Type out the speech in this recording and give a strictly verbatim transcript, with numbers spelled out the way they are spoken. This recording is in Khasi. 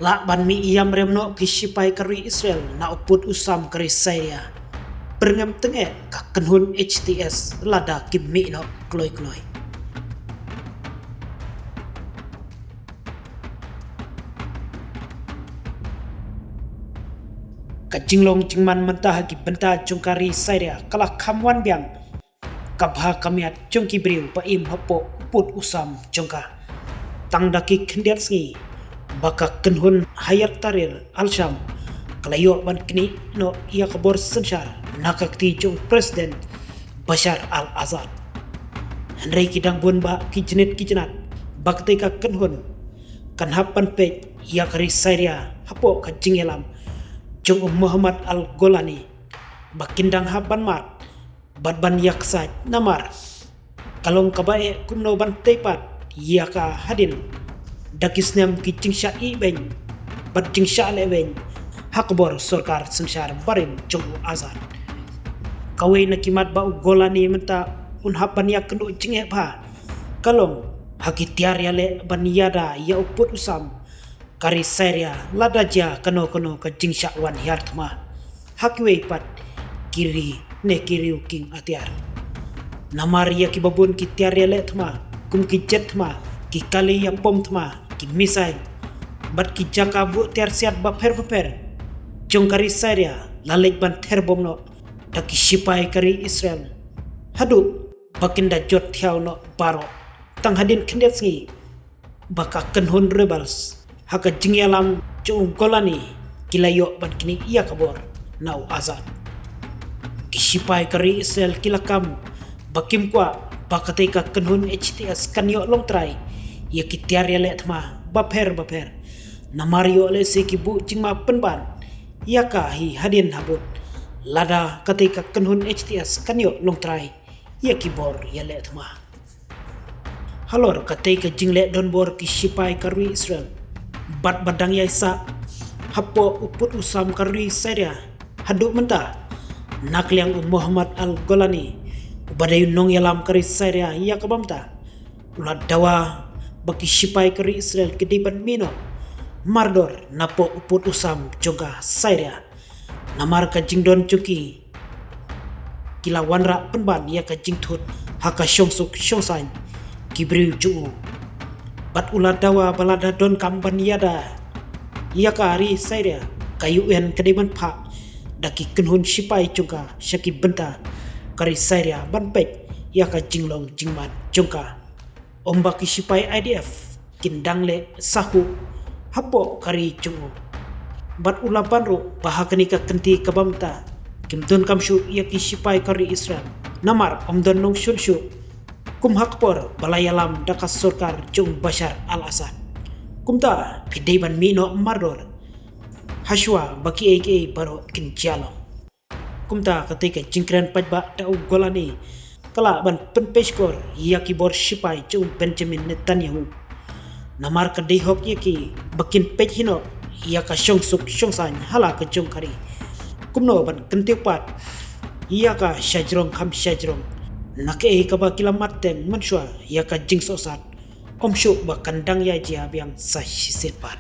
Lah ban mih ïam rem noh ki shipai ka ri Israel na u pud u sam ka ri Syria. Pyrngem teng eh ka kynhun H T S lada ki mih noh kloi kloi. Ka jinglong jingman mynta ha ki bynta jong ka ri Syria ka la kham wan biang. Ka bha ka miat jong ki briew ba im hapoh u pud u sam jong ka. Tang da ki khyndiat sngi ba ka kynhun Hayat Tahrir al-Sham ka la ïoh ban knieh noh ïa ka bor synshar na ka kti jong President Bashar al-Assad. Hynrei ki dang bun bah ki jnit ki jnat ba katei ka kynhun kan hap ban peit ïa ka ri Syria hapoh ka jingïalam jong u Mohammad al-Golani ba kin dang hap ban mad bad ban ïaksaid namar ka long kaba eh kumno ban tei pat ïa ka hadien da ki snem ki jingshah ibeiñ bad jingshah lehbeiñ ha ka bor sorkar synshar barim jong u Assad. Kawei na ki mat ba u Golani mynta un hap ban ïakynduh jingeh bha ka long ha ki tiar ïaleh ban ïada ïa u pud u sam ka ri Syria lada jia kano kano ka jingshah wan hiar thma ha kiwei pat ki ri ne ki riew kieng atiar. Namar ïa kiba bun ki tiar ïaleh thma kum ki jet thma, ki kali ïapom thma, ki missile bad ki jaka buh tiar siat bapher bapher jong ka ri Syria la leit ban ther bom noh da ki shipai ka ri Israel haduh ba kin da jot thiaw noh baroh tang hadien khyndiat sngi ba ka kynhun rebels ha ka jingïalam jong u Golani ki la ïoh ban knieh ïa ka bor na u Assad. Ki shipai ka ri Israel ki la kam ba kim kwah ba katei ka kynhun H T S kan ïoh long trai ïa ki tiar ïaleh thma bapher bapher. Namar ïoh lehse ki buh jingma pynban ïa ka hi hadien habud lada katei ka kynhun H T S kan ïoh long trai ïa ki bor ïaleh thma. Halor katei ka jingleh donbor ki shipai ka ri Israel bad ba dang ïai sah hapoh u pud u sam ka ri Syria haduh mynta, na ka liang u Mohammad al-Golani uba dei u nongïalam ka ri Syria ïa kaba mynta u la dawa ba ki shipai ka ri Israel ki dei ban mih noh mardor napoh u pud u sam jong ka Syria. Namar ka jingdon jong ki ki la wanrah pynban ïa ka jingthut ha ka shongsuk shongsaiñ ki briew jong u. Bad u la dawa ba lada donkam ban ïada ïa ka ri Syria, ka U N ka dei ban phah da ki kynhun shipai jong ka sha ki bynta ka ri Syria ban peit ïa ka jinglong jingman jong ka. Ym ba ki shipai I D F kin dang leh sahkup hapoh ka ri jong u. Bad u la ban ruh ba ha kane ka kynti kaba mynta kim donkam shuh ïa ki shipai ka ri Israel namar ym don nongshun shuh kum ha ka por ba la ïalam da ka sorkar jong Bashar al-Assad. Kumta ki dei ban mih noh mardor hashwa ba kiei kiei baroh kin jia long. Kumta katei ka jingkren paidbah da u Golani ka lah ban pynpeit shkor ïa ki bor shipai jong u Benjamin Netanyahu. Namar ka dei hok ïa ki ba kin peit hi noh ïa ka shongsuk shongsaiñ ha la ka jong ka ri. Kumno ban kyntiew pat ïa ka shajrong kham shajrong na kaei kaba ki la mat teng mynshuwa ïa ka jingsohsat. Ym shuh ba kan dang ïa jia biang sa shisien pat.